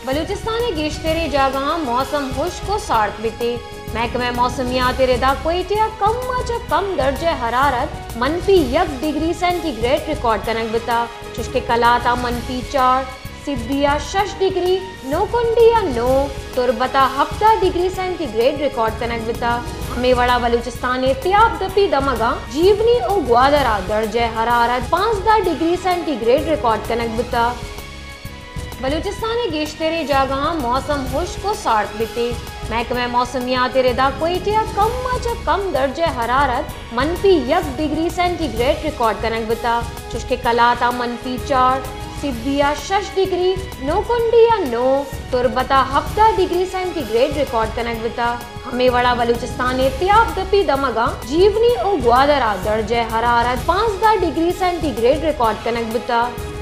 بلوچستان ءِ گیشتریں جاگہاں موسم ہشک ءُ سارت بیت۔ محکمہ موسمیات ءِ ردا کوئٹہ ءَ کم ءَ چہ کم درجہ حرارت منفی یک ڈگری سینٹی گریڈ ریکارڈ کنگ بوتگ، چوشکہ قلات ءَ منفی چار، سبی ءَ شش ڈگری، نوکنڈی ءَ نو، تربت ءَ ہپدہ ڈگری سینٹی گریڈ ریکارڈ کنگ بوتگ۔ ہمے وڑا بلوچستان ءِ تیاب دپی دمگاں جیونی ءُ گوادر ءَ درجہ حرارت پانزدہ ڈگری سینٹی گریڈ ریکارڈ کنگ بوتگ۔ بلوچستان ءِ گیشتریں جاگہاں موسم ہشک ءُ سارت بیت۔ محکمہ موسمیات ءِ ردا کوئٹہ ءَ کم ءَ چہ کم درجہ حرارت منفی یک ڈگری سینٹی گریڈ ریکارڈ کنگ بوتگ، چوشکہ قلات ءَ منفی چار، سبی ءَ شش ڈگری، نوکنڈی ءَ نو، تربت ءَ ہپدہ ڈگری سینٹی گریڈ ریکارڈ کنگ بوتگ۔ ہمے وڑا بلوچستان ءِ تیاب دپی دمگاں جیونی ءُ گوادر ءَ درجہ حرارت پانزدہ ڈگری سینٹی گریڈ ریکارڈ کنگ بوتگ۔